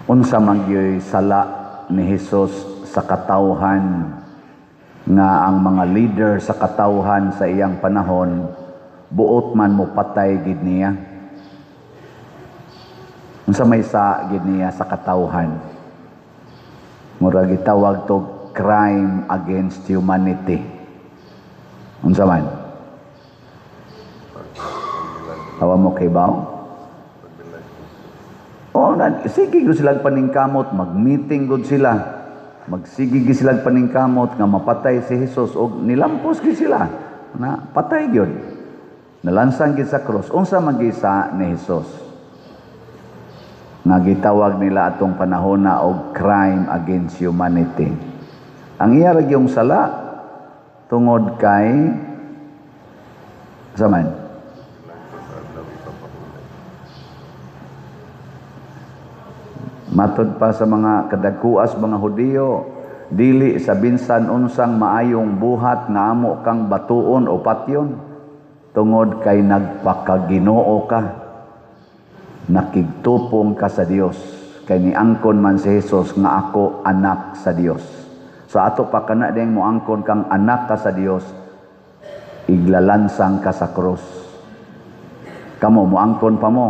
Unsa man gyoy sala ni Hesus sa katawhan nga ang mga leader sa katawhan sa iyang panahon buot man mo patay gid niya? Unsa may sa gid niya sa katawhan? Mura gitawag to crime against humanity. Unsa man? Awa mo kay baw? Oh, na, sige gud sila paningkamot, mag-meeting gud sila. Magsige gid sila paningkamot nga mapatay si Jesus og nilampos gid sila. Na patay gyud. Nalansang gid sa krus. Unsa man gisa ni Jesus? Nga gitawag nila atong panahon na og crime against humanity. Ang iya ra gyung sala tungod kay sa man? Matod pa sa mga kadagkuas mga Hudiyo, dili sa binsan unsang maayong buhat nga amo kang batuon o patyon, tungod kay nagpakaginoo ka, nakigtupong ka sa Dios, kay niangkon man si Jesus nga ako anak sa Dios. So ato pa kana ding moangkon kang anak ka sa Dios, iglalansang ka sa krus. Kamo moangkon pa mo?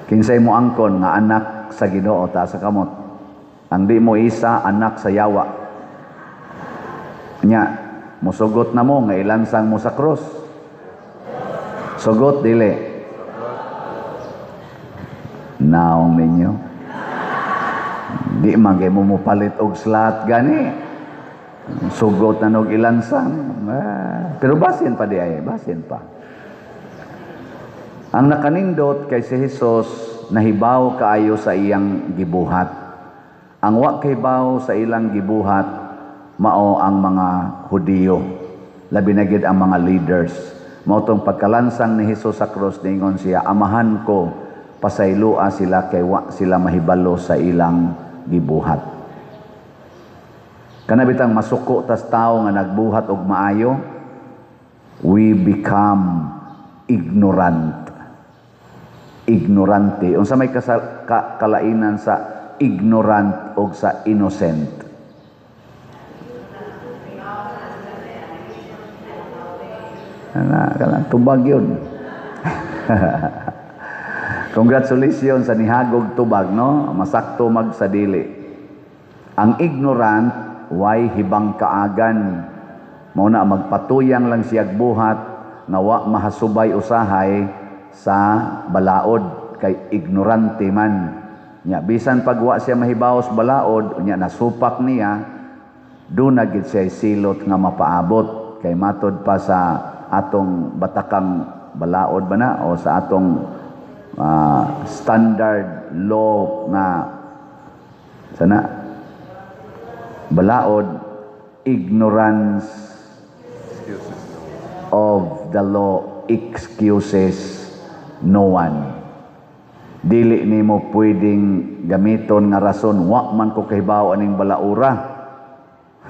Kinsay mo angkon nga anak sa Ginoo, ta sa kamot? Ang di mo isa anak sa yawa. Nya, musugot na mo nga ilansang mo sa krus? Sugot dili? Naong ninyo. Di man kay mo mopalit og slot gani. Sugot na nog ilansang. Ah, pero basin pa di ay, basin pa. Ang nakanindot kay si Jesus nahibaw kaayo sa iyang gibuhat. Ang wa kahibaw sa ilang gibuhat mao ang mga Hudiyo, labi na gid ang mga leaders. Mao tong pagkalansang ni Jesus sa krus, ningon siya, "Amahan ko, pasayloa sila kay wa sila mahibalo sa ilang gibuhat." Kana bitang masuko tas tawo nga nagbuhat og maayo, we become ignorant. Ignorante. Unsa may kalainan sa ignorant og sa innocent? Ana, kana tubag yun. Congratulations sa nihagog tubag, no? Masakto magsadili. Ang ignorant, way hibang kaagan. Mao na magpatuyang lang siyag buhat nga wa mahasubay usahay sa balaod kay ignorante man. Nya bisan pag wa siya mahibaw sa balaod, nya nasupak niya, do na gid siya silot nga mapaabot kay matod pa sa atong batakang balaod ba na o sa atong standard law nga sana balaod, ignorance of the law excuses no one. Dili nimo pwedeng gamiton nga rason, wa man ko kahibaw aning balaura.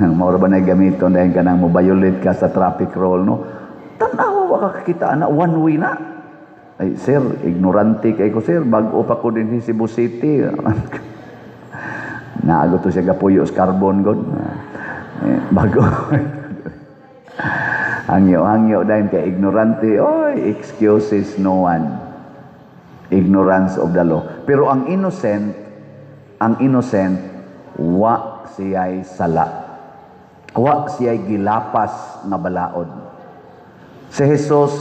Mao ra ba na gamiton dahil kanang mo violate ka sa traffic rule, no? Tan-awa wa ka kakita ana, one way na. Ay sir, ignorante kay ko sir, bag-o pa ko dinhi Cebu City. Naago to siya gapuyo sa carbon god. Eh, bago. Hangyo-hangyo dahil kay ignorante, oy, excuses no one. Ignorance of the law. Pero ang innocent, wa siya'y sala. Wa siya'y gilapas nga balaod. Si Jesus,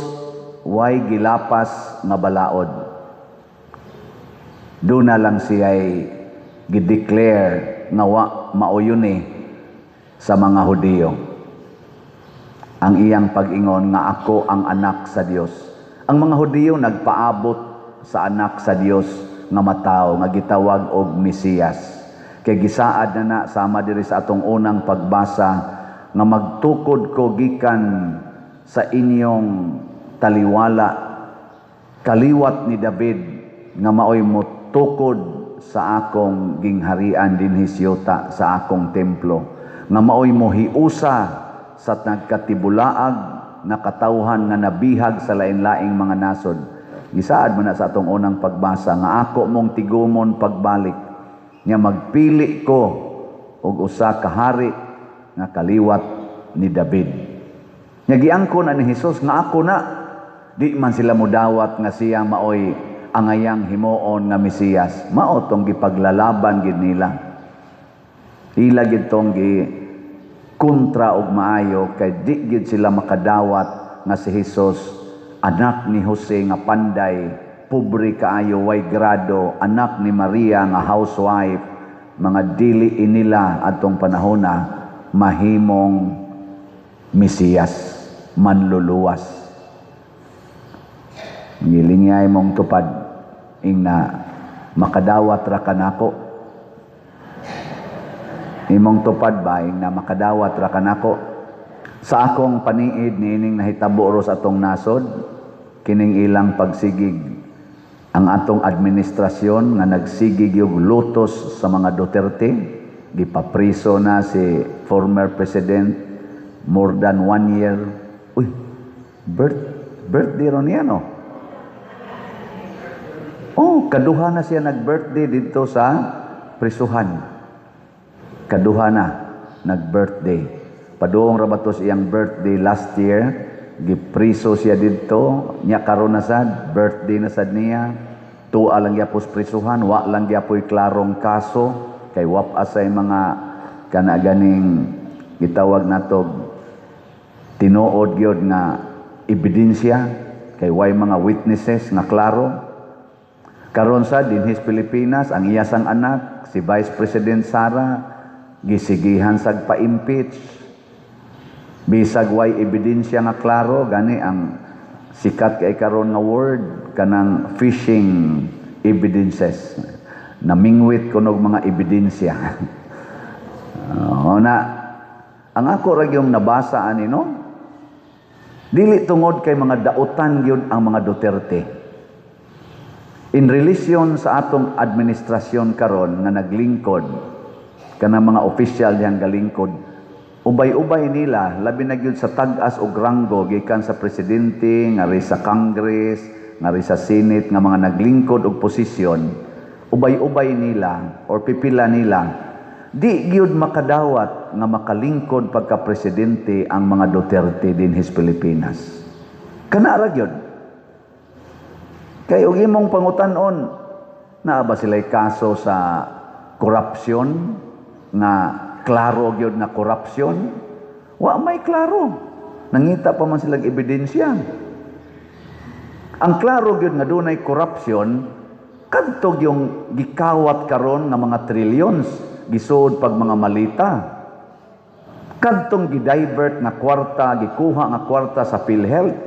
way gilapas nga balaod. Doon na lang siya'y gideclare nga wa maoyon ni sa mga Hudiyo. Ang iyang pag-ingon nga ako ang anak sa Dios. Ang mga Hudiyo nagpaabot sa anak sa Dios nga matawo nga gitawag og Mesiyas. Kay gisaad na na sama diri sa atong unang pagbasa nga magtukod ko gikan sa inyong taliwala, kaliwat ni David nga maoy motukod sa akong gingharian dinhi siyota sa akong templo, nga maoy mohiusa sa nagkatibulaag nga katawhan nga nabihag sa lain-laing mga nasod, Gisaad man na sa atong unang pagbasa nga ako mong tigumon pagbalik nga magpili ko og usa ka hari nga kaliwat ni David. Nya giangkon na ni Hesus nga ako na. Di man sila mudawat nga siya maoy angayang himuon nga Mesiyas. Mao tong gipaglalaban gid nila. Ila gid tong gi kontra og maayo kay di gid sila makadawat nga si Hesus, anak ni Jose nga panday, pobre kaayo, way grado, anak ni Maria nga housewife, mga dili inila atong panahona, mahimong Mesiyas, manluluwas. Ngilingay mong tupad, ingna makadawat ra kanako. Imong tupad ba, ingna makadawat ra kanako. Sa akong paniid niining nahitabo ro sa atong nasod, kining ilang pagsigig ang atong administrasyon nga nagsigig yung lutos sa mga Duterte, gipapriso na si former president more than one year. Uy, birthday ron niya, no? Oh, kaduha na siya nag-birthday dito sa prisuhan. Kaduha na nag-birthday. Paduong ra ba to sa iyang birthday last year, gipriso siya dito, nya karon na sad, birthday na sad niya. Tuwa lang gyapon sa prisuhan, wa lang gyapoy klarong kaso kay wap asay mga kana ganing gitawag nato tinuod gyud nga ebidensya kay way mga witnesses nga klaro. Karon sa dinhis Pilipinas, ang iyasang anak si Vice President Sara, gisigihan sag pa-impeach bisag way ebidensya nga klaro. Gani ang sikat kay karon nga word kanang fishing evidences, namingwit kunog mga ebidensya. Oh, na ang ako ra yung nabasa ani, no, dili tungod kay mga dautan gyud ang mga Duterte. In relation sa atong administrasyon karon nga naglingkod, kanang mga opisyal diyang galingkod, ubay-ubay nila, labi na gyud sa tag-as og ranggo gikan sa presidente ngari sa Congress, ngari sa Senate, nga mga naglingkod og posisyon, ubay-ubay nila or pipila nila, di gyud makadawat nga makalingkod pagka presidente ang mga Duterte dinhis Pilipinas. Kana ra gyud. Kay og imong pangutan-on, naa ba sila'y kaso sa korupsyon nga klaro gyud nga korupsyon? Wa may klaro. Nangita pa man silang ebidensya. Ang klaro gyud nga dunay korupsyon kadto yung gikawat karon nga mga trillions gisuod pag mga malita. Kadtong gidivert nga kwarta, gikuha nga kwarta sa PhilHealth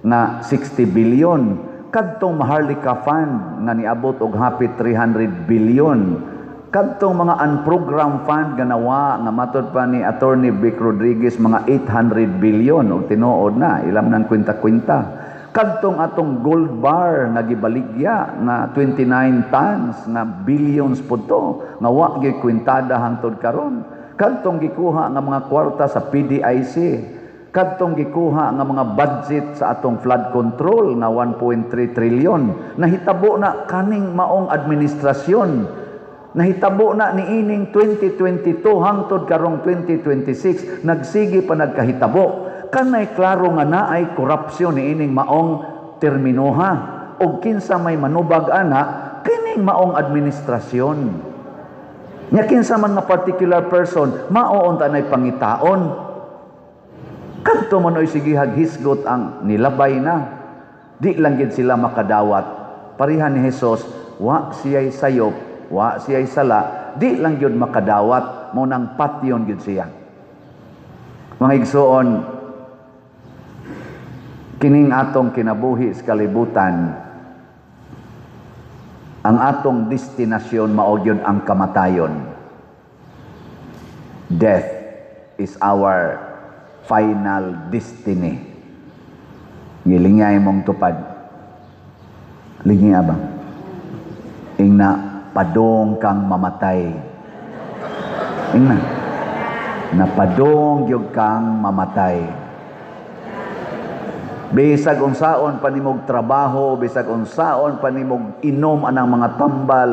nga 60 billion. Kadtong Maharlika Fund nga niabot og hapit 300 billion. Kadtong mga unprogrammed fund nga nawa nga matod pa ni Attorney Vic Rodriguez mga 800 billion og tinuod na ilam ng kwenta-kwenta. Kadtong atong gold bar nga gibaligya nga 29 tons nga billions po to nga wa gyud kwintada hangtod karon. Kadtong gikuha nga mga kwarta sa PDIC, kadtong gikuha nga mga budget sa atong flood control nga 1.3 trillion, nahitabo na kaning maong administrasyon. Nahitabo na niining 2022 hangtod karong 2026, nagsige pa nagkahitabo. Kanay klaro nga naay korupsyon niining maong terminoha. Og kinsa may manubag ana kining maong administrasyon. Nya kinsa man nga particular person, mao unta nay pangitaon. Kadto man oy sigihag hisgot ang nilabay na. Di lang gid sila makadawat. Pareha ni Hesus, wa siya'y sayop, wa siya'y sala, di lang gyud makadawat, mo nang patyon gyud siya. Mga igsuon, kining atong kinabuhi sa kalibutan, ang atong destinasyon mao gyud ang kamatayon. Death is our final destiny. Gilingay mong tupad. Lingi ba? Ingna, padong kang mamatay. Ingna, napadong gyud kang mamatay. Bisag unsaon pa nimog trabaho, bisag unsaon pa nimog inom anang mga tambal,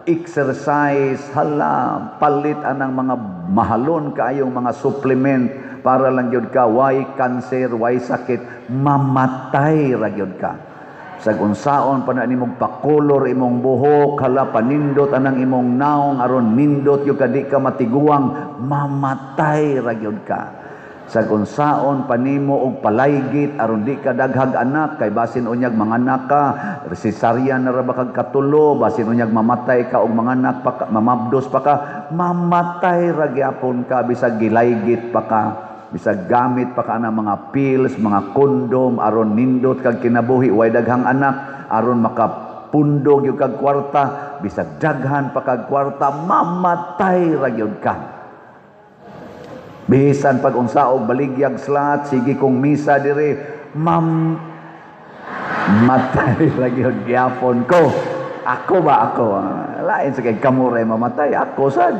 exercise, hala, palit anang mga mahalon kaayong mga supplement para lang gyud ka way cancer, way sakit, mamatay ra gyud ka. Bisag unsaon pa na nimog pakolor imong buhok, hala, panindot anang imong naong aron nindot gyud ka, di ka matiguang, mamatay ra gyud ka. Bisag unsaon pa nimo og palaygit aron di ka daghag anak, kay basin unyag manganak ka, cesarean na ra ba kag katulo, basin unyag mamatay ka og manganak pa ka, mamabdos pa ka, mamatay ra gyapon ka bisag gilaygit pa ka, bisag gamit pa ka ng mga pills, mga kondom aron nindot kag kinabuhi, way daghang anak aron makapundo gyud kag kwarta, bisag daghan pa kag kwarta, mamatay ra gyud ka. Bisan pag unsa og baligyag slot, sige kong misa dire, mam matay ra gyud gyapon ko. Ako ba ako? Lain sa kay kamo ray mamatay, ako sad.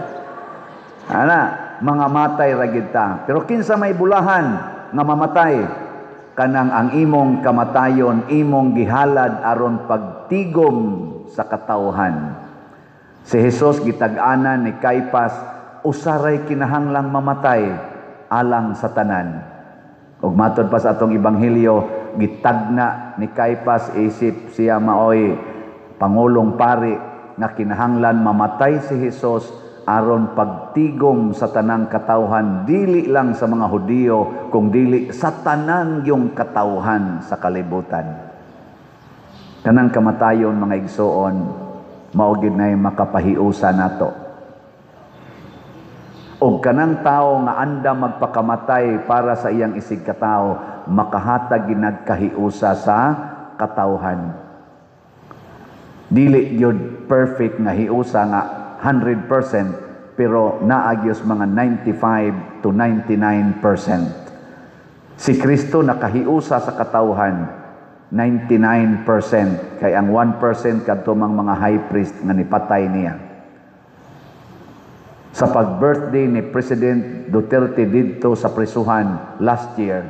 Ana, mga matay ra gyud ta. Pero kinsa may bulahan nga mamatay? Kanang ang imong kamatayon, imong gihalad aron pagtigom sa katawhan. Si Jesus gitag-anan ni Caipas, usaray kinahanglang mamatay alang sa tanan. Ug matod pa sa atong ebanghelyo, gitagna ni Caipas isip siya maoy pangulong pari nga kinahanglan mamatay si Jesus aron pagtigom sa tanang katawhan, dili lang sa mga Hudiyo kung dili sa tanan yung katawhan sa kalibutan. Kanang kamatayon, mga igsoon, mao gid nay makapahiusa nato. Og kanang tao nga anda magpakamatay para sa iyang isig katao, makahatag ginagkahiusa sa katawhan. Dili gyud perfect nga hiusa nga 100%, pero naa gyud mga 95 to 99%. Si Kristo nakahiusa sa katawhan 99%, kay ang 1% kadto mang mga high priest nga nipatay niya. Sa pag-birthday ni President Duterte didto sa prisuhan last year,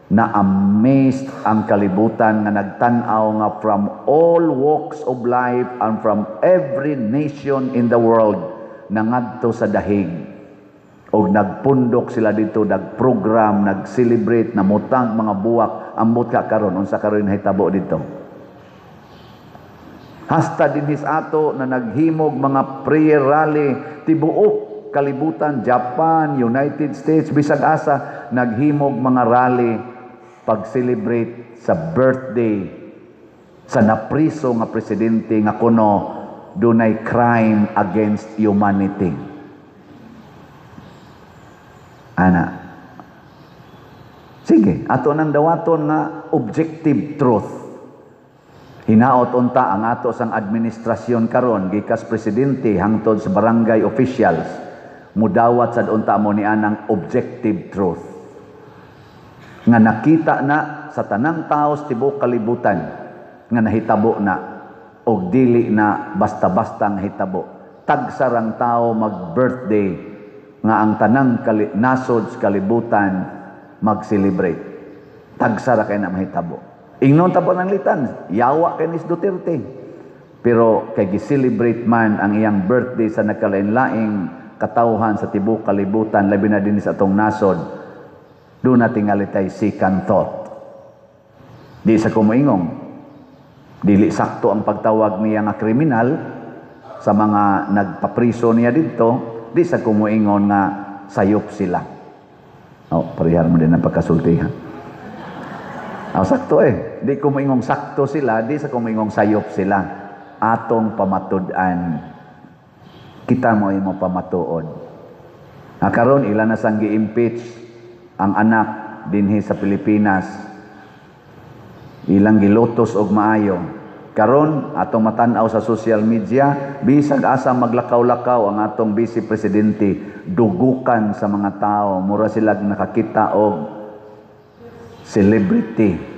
na amazed ang kalibutan nga nagtan-aw nga from all walks of life and from every nation in the world nangadto sa Dahig. Og nagpundok sila dito, nagprogram, nag-celebrate, namutang mga buwak. Ambot ka karon unsa karon nahitabo dito. Hasta dinhis ato na naghimog mga prayer rally tibuok kalibutan, Japan, United States, bisag asa naghimog mga rally pag-celebrate sa birthday sa napriso nga presidente nga kuno dunay crime against humanity. Ana. Sige, ato nang dawaton nga objective truth. Hinaot unta ang ato sang administrasyon karon, gikas presidente hangtod sa barangay officials, mudawat sad unta mo ni anang objective truth nga nakita na sa tanang tao sa tibuok kalibutan nga nahitabo na og dili na basta-basta nga hitabo. Tagsarang tao mag-birthday nga ang tanang nasod sa kalibutan mag-celebrate. Tagsara kay na mahitabo. Ingnon ta ng litan, yawa kay ni Duterte. Pero kay gi-celebrate man ang iyang birthday sa nagkalain-laing katawhan sa tibuok kalibutan, labi na din sa atong nasod, doon natin ngalitay second thought. Di sa kumuingong, dili sakto ang pagtawag niya nga kriminal sa mga nagpapriso niya dito, di sa kumuingon nga sayop sila. Oh, parehar mo din ang pagkasultihan. Oh, sakto eh. Di kumuingong sakto sila, di sa kumuingong sayop sila. Atong pamatud-an. Kita mo imo pamatuod. Ah, karon ila na sang gi-impeach ang anak dinhi sa Pilipinas. Ilang gilutos og maayo. Karon atong matan-aw sa social media, bisag asa maglakaw-lakaw ang atong vice presidente, dugukan sa mga tao, mura sila nakakita og celebrity.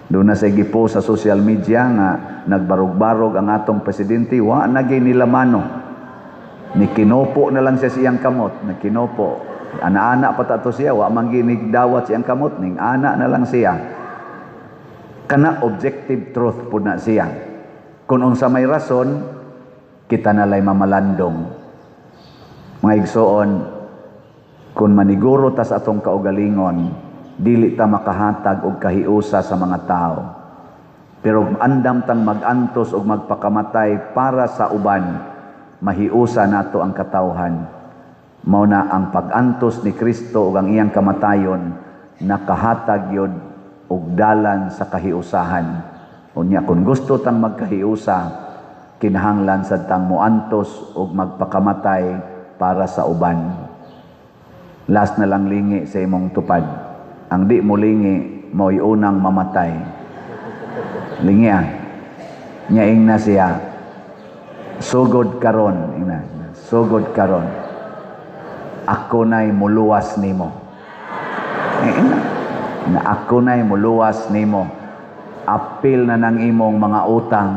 Doon na sa gipo sa social media nga nagbarog-barog ang atong presidente, wa na gyud nila mano. Ni kinopo na lang siya siyang kamot, nagkinopo. Ana-ana pa ta to siya, wa man ginig dawat siyang kamot ning ana na lang siya. Kana objective truth pud na siya. Kung unsa may rason, kita na lay mamalandong. Mga igsoon, kung maniguro ta sa atong kaugalingon, dili ta makahatag og kahiusa sa mga tao. Pero andam tang magantos og magpakamatay para sa uban, mahiusa nato ang katawhan. Mao na ang pag-antos ni Kristo ug ang iyang kamatayon nakahatag yun og dalan sa kahiusahan. Unya kung gusto tang magkahiusa, kinahanglan sad tang moantos og magpakamatay para sa uban. Last na lang, lingi sa imong tupad. Ang di mo lingi, mao'y unang mamatay. Lingi ah. Nya ingna siya, "Sugod karon," ingna, "sugod karon. Ako na'y muluwas nimo." Eh, ingna, na ako na'y muluwas nimo. Apil na ng imong mga utang.